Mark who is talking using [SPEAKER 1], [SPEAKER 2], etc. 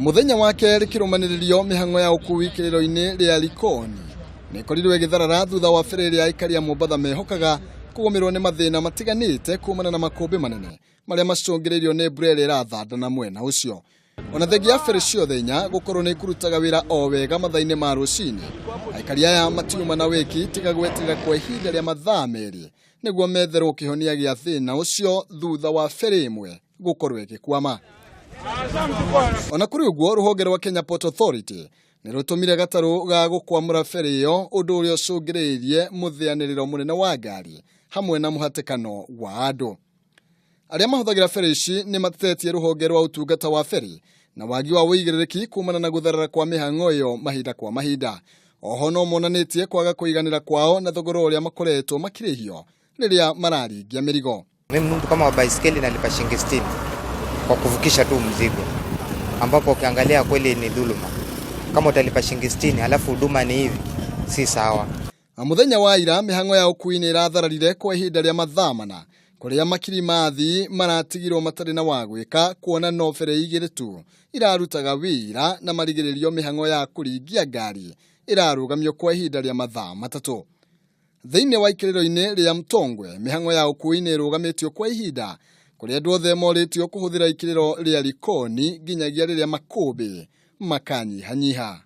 [SPEAKER 1] Mũthenya wa kerĩ kĩrũmanĩrĩrio mĩhang'o ya ũkui kĩrĩro-inĩ rĩa Likoni nĩ ĩkorirwo ĩgĩtharara thutha wa ferĩ ĩrĩa aikari a Mombatha mehokaga kũgũmĩrwo nĩ mathĩna matiganĩte kumana na makũmbĩ manene marĩa macũngĩrĩirio nĩ mbura ĩrĩa ĩrathanda na mwena ũcio. Ona thengia ya ferĩ ciothe inya gũkorwo nĩ ikurutaga wĩra o wega mathaa-inĩ ma rũcinĩ, aikari aya matiuma na wĩki tiga gweterera kwa ihinda rĩa mathaa 2 nĩguo metherwo kĩhonia gĩa thĩna ũcio thutha wa ferĩ ĩmwe gũkorwo ĩgĩkwama. Ona kũrĩ ũguo, rũhonge rwa Kenya Port Authority nĩ rũtũmire gatarũ ga gũkwamũra ferĩ ĩyo, ũndũ ũrĩa ũcũngĩrĩirie mũthĩanĩrĩro mũnene wa ngari hamwe na mũhatĩkano wa andũ. Arĩa mahũthagĩra ferĩ ici nĩ matetetie rũhonge rwa ũtungata wa ferĩ na wagi wa ũigĩrĩrĩki kumana na gũtherera kwa mĩhang'o ĩyo mahinda kwa mahinda. Oho no monanĩtie kwaga kũiganĩra kwao na thogora ũrĩa makoretwo makĩrĩhio rĩrĩa mararingia mĩrigo.
[SPEAKER 2] Mimi mtu kama wa baiskeli nalipa shilingi 60 kwa kuvukisha tu mzigo, ambapo ukiangalia kweli ni dhuluma. Kama utalipa shilingi 60 alafu huduma ni hivi, si sawa.
[SPEAKER 1] Mũthenya wa ira mĩhang'o ya ũkui nĩ ĩrathararire kwa ihinda rĩa mathaa 4 kũrĩa makiri ma athii maratigirwo matarĩ na wa gwĩka kuona no ferĩ 2 tu irarutaga wĩra na marigĩrĩrio mĩhang'o ya kũringia ngari ĩrarũgamio kwa ihinda rĩa mathaa 3. Thĩinĩ wa ikĩrĩro-inĩ rĩa Mtongwe mĩhang'o ya ũkui nĩ ĩrũgamĩtio kwa ihinda kũrĩa andũ othe morĩtio kũhũthĩra ikĩrĩro rĩa Likoni nginyagia rĩrĩa makũmbĩ makanyihanyiha.